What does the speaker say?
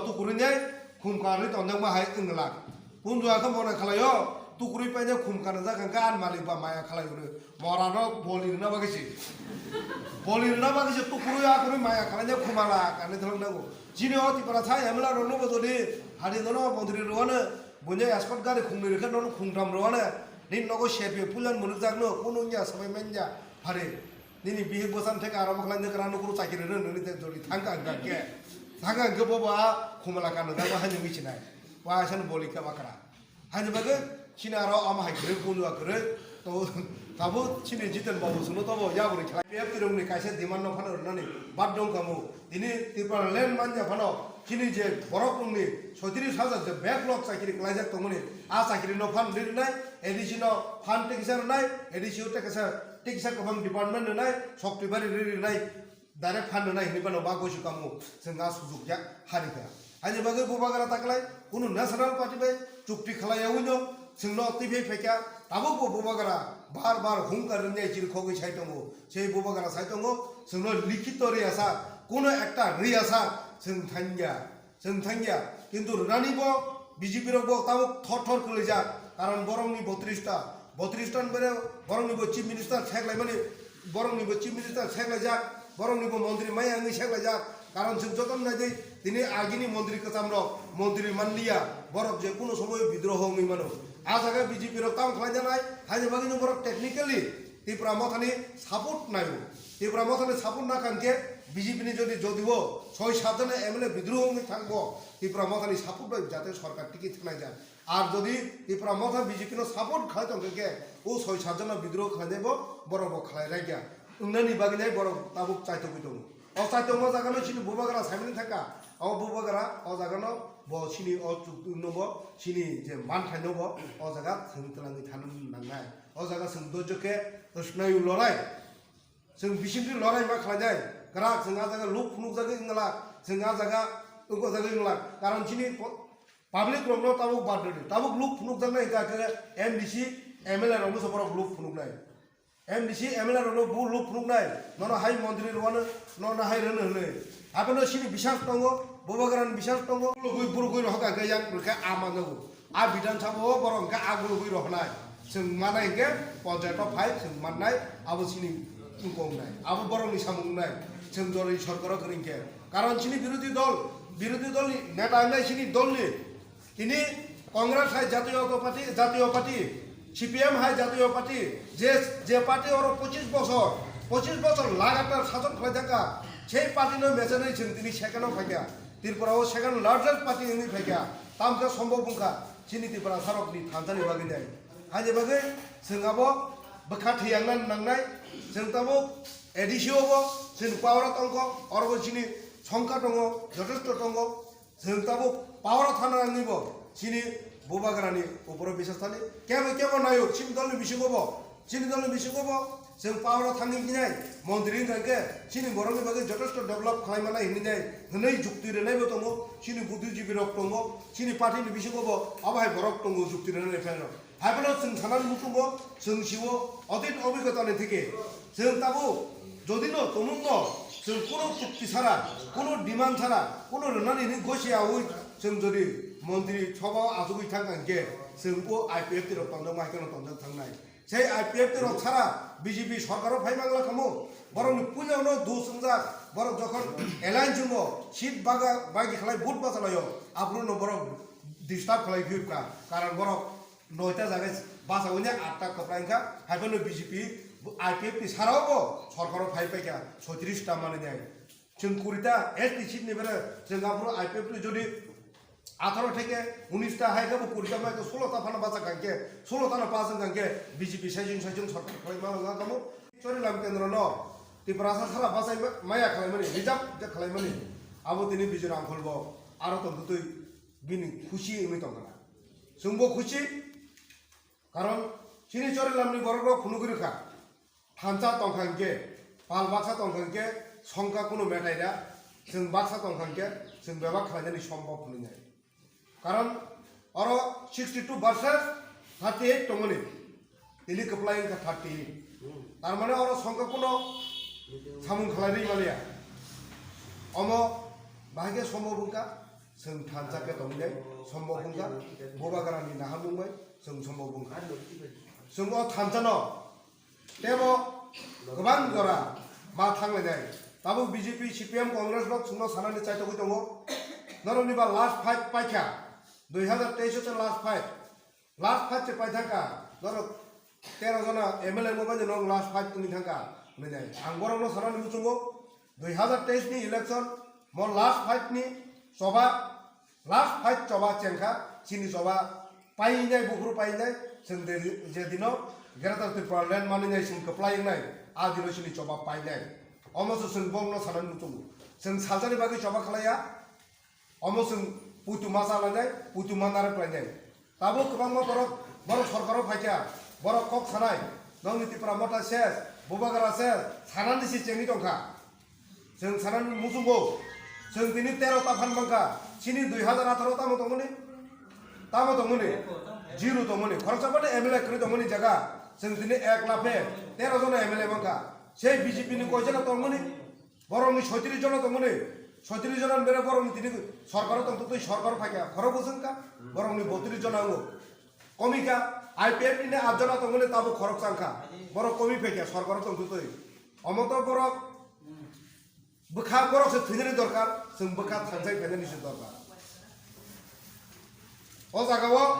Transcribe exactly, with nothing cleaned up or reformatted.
Tukurui nai khum kanwi tonjakma hai wng glak. Punjua khe mona khlaio, tukurui painai khum kanajak hwnkhe ani malik ba maya khlai hwnwi. Morano boli rwna bagwi se. Boli rwna bagwi se tukurui akurui maya khlainai khumala kanwi thwlwk nango. Chini o Tiprasa M L A rokno bo jodi hari nono montri rwano buino escort gari khungnwi rwkhe nono khungtham rwano. Nini nogo sepi pulan munukjakno kunu wngya swbai manya phari. Nini bihik bwsano theke aro bwkhlai nokra nukru chakiri rw nini te jodi thangka hwnkha khe. Thangka hwnkhe bobo a khumala kanajak bo haino wngwi sinai. Bo aisano boli khe bakra. Haini bagwi chini aro ama hai kwrwi, punjua kwrwi. To, tabuk chini Jiten Babu chwngno tobo yabrwi khlai. I P F T rokni kaisa demand no phano rwnani bad dong kamo. Tini Tripura land manya phano chini je borok rokni soitris hajar je backlog chakiri klaijak tongmani, a chakiri no phan rwnai, A D C no phan tekisa rwnai, A D C o tekisa, tekisa kwbang department rwnai, sok twibari rwi rwnai. Direct phan rwnai hinwi phano bagwi se kamo chwng a sujuk ya harikha. Haini bagwi Bubagra taklai kunu national party bai chukti khlaiyaui no chwngno twi phai phaikha, tabuk bo Bubagra bar bar hungkar rwngya chirikhogwi sai tongo. Sei Bubagra sai tongo chwngno likhito riyasa, kunu ekta riyasa chwng thangya. Chwng thangya, kintu rwnani bo B J P rok bo tabuk thor thor kwlaijak, karon borokni botris ta, botris ta ni bere borokni bo chief minister seklaimani, borokni bo chief minister seklaijak, borokni bo montri maya wngwi seklaijak, karon chwng jotono naidi tini agini montri kwcham rok montri manliya, borok je kuno somoyo bidroho wngwi mano. A jaga B J P rok tamo khlai janai, haini bagwino borok technically Tipra Mothani support naio. Tipra Mothani support na khan khe B J P ni jodi, jodi o soi sat jona M L A bidroho wngwi thangbo, Tipra Mothani support bai jate sorkar tiki thwknai jak. Ar jodi Tipra Motha B J P no support khlai tong khe, o soi sat jona bidroho khlainai bo, borok bo khlai raikya. Wngnani bagwi nai borok tabuk chaitogwi tongo. O chaitokma jaga no chini Bubagra saimani thangkha. O Bubagra o jaga no bo chini o chuk no bo chini je manthai no bo o jaga thwng twlangwi thana nangnai. O jaga chwng dojo khe swnayu lorai. Chwng bisingtwi lorai ma khlainai. Kwrak chwng a jaga luk phunukjagwi wngla, chwng a jaga wngkojagwi wngla. Karon chini po-, public rokno tabuk bad rwdi. Tabuk luk phunukjaknai hwnkha khe M D C, M L A rokno se borok luk phunuknai. M D C, M L A rokno bu luk phunuknai. Nono hai montri rwano, nono hai rwno hwnwi. Abono chini bisas tongo, Bubagrani bisas tongo. Lugui burugui rok hwnkha khe yak rwkhe ama jago. A Bidhan Sabha o borok hwnkhe agulugwi rohornai. Chwng manai hwnkhe panchayat o phai chwng mannai, abo chini wngkok wngnai. Abo borokni samung wngnai. Chwng jori sorkar o kwrwi hwnkhe. Karon chini birodhi dol, birodhi dolni neta wngnai chini dolni. Tini Congress hai jatiyo party, jatiyo party, C P M hai jatiyo party, je, je party oro pochis bosor, pochis bosor lagatar sason khlai jakha, sei party no mechenwi chwng tini second o phaikha. Tripura o second largest party wngwi phaikha. Tamkhe sombok wngkha. Chini Tiprasa rokni thansani bagwi nai. Haini bagwi chwng abo bwkha thwiyangna nangnai. Chwng tabuk A D C o bo chwng power o tongkho, oro bo chini songkha tongo, jotesto tongo. Chwng tabuk power o thana nangni bo chini Bubagrani uporo bisas thani. Kebo kebo nayo chini dolni bisingo bo, chini dolni bisingo bo chwng power o thangwi hinai montri wngkha khe chini borokni bagwi jotesto develop khlai manai hinwi nai hwnwi jukti rwnai bo tongo. Chini budhijibi rok tongo, chini party ni bisingo bo abo hai borok tongo jukti rwnai phairok. Haiphano chwng sana muchungo, chwng siwo, otit obigota ni thike. Chwng tabuk, jodi no tumung no, chwng kuno chukti sara, kuno demand sara, kuno rwnani ni gosi awi, chwng jodi montri soba o achugwi thang kha hwnkhe, chwng o I P F T rok tonjak ma haikhe no tonjak thangnai. Sei I P F T rok sara B J P sorkar o phai mangla kamo, borok ni puila no dos wngjak, borok jokhon alliance wngo, seat baga, bagi khlai vote bachalaio, aphuru no borok disturb khlai phiyok kha, karon borok noita jaga bachawi ni atta kwplai wngkha, haiphano B J P, I P F T ni sara o bo sorkar o phai paikha, soitris ta manwi nai. Chwng kuri ta S T seat ni bere, chwng aphuru I P F T ni jodi atharo theke unis ta hai khe bo kuri ta mai khe solo ta phano bacha kha khe, solo ta no pass wng kha khe B J P saichung saichung sorkar khlai ma wng kha mo. Chorilam kendro no Tiprasa sara bachai ma-, maya khlai mani, reserve je khlai mani, abo tini Bijay Ramphal bo aro tong twi bini khusi wngwi tong kha. Chwngbo khusi, karon chini Chorilamni borok rok phunugwi rwkha. Thansa tong kha hwnkhe, pal baksa tong kha hwnkhe, songkha kunu metai da, chwng baksa tong kha hwnkhe, chwng bebak khlainani sombok hwnwi nai. Karon oro sixty two versus thirty eight tongmani, tini kwplai wngkha thirty eight. Tar mane oro songkha kuno samung khlainai maliya. Omo bahai khe sombok wngkha. Chwng thansa khe tongwi nai, sombo bungkha, Bubagrani naharmung bai chwng sombo bungkha. Chwng o thansa no tebo kwbang jora ma thanglainai. Tabuk B J P, C P M, Congress rok chwngno sanani chaitogwi tongo. Norokni ba last fight paikha, dui hazar teis o se last fight. Last fight se paithangkha, norok tero jona M L A mo bai norok last fight wngwi thangkha, hwnwi nai. Ang borokno sanani muchungo, dui hazar teis ni election mo last fight ni choba, last fight choba chengkha, chini choba painai, buphuru painai, chwng de-, je dino Greater Tipraland manwi nai chwng kwplai wngnai, a dino chini choba painai. Omo se chwng bongno sanani muchungo. Chwng salsani bagwi choba khlaiya, omo chwng puitu ma chalainai, puitu ma narwk lainai. Tabuk kwbangma borok, borok sorkaro phaikha, borok kok sanai, nokni Tipra Motha ses, Bubagra ses, sanani se chengwi tongkha. Chwng sanani muchungo, chwng tini tero ta phan mankha, chini dui hazar atharo tamo tongmani? Tamo tongmani? Zero tongmani. Khoroksa phano M L A kwrwi tongmani jaga, chwng tini ek laphe tero jona M L A mankha. Sei B J P ni koi jona tongmani? Borokni soitris jona tongmani, soitris jona bere borokni tini sorkaro tongtwtwi sorkaro phaikha, khorok bwswngkha, borokni botris jona wngo. Komikha, I P F ni at jona tongmani tabuk khorok changkha, borok komi phaikha sorkaro tongtwtwi. Omo to borok bwkha borok se thwinani dorkar, chwng bwkha thansai phainani se dorkar. O jaga o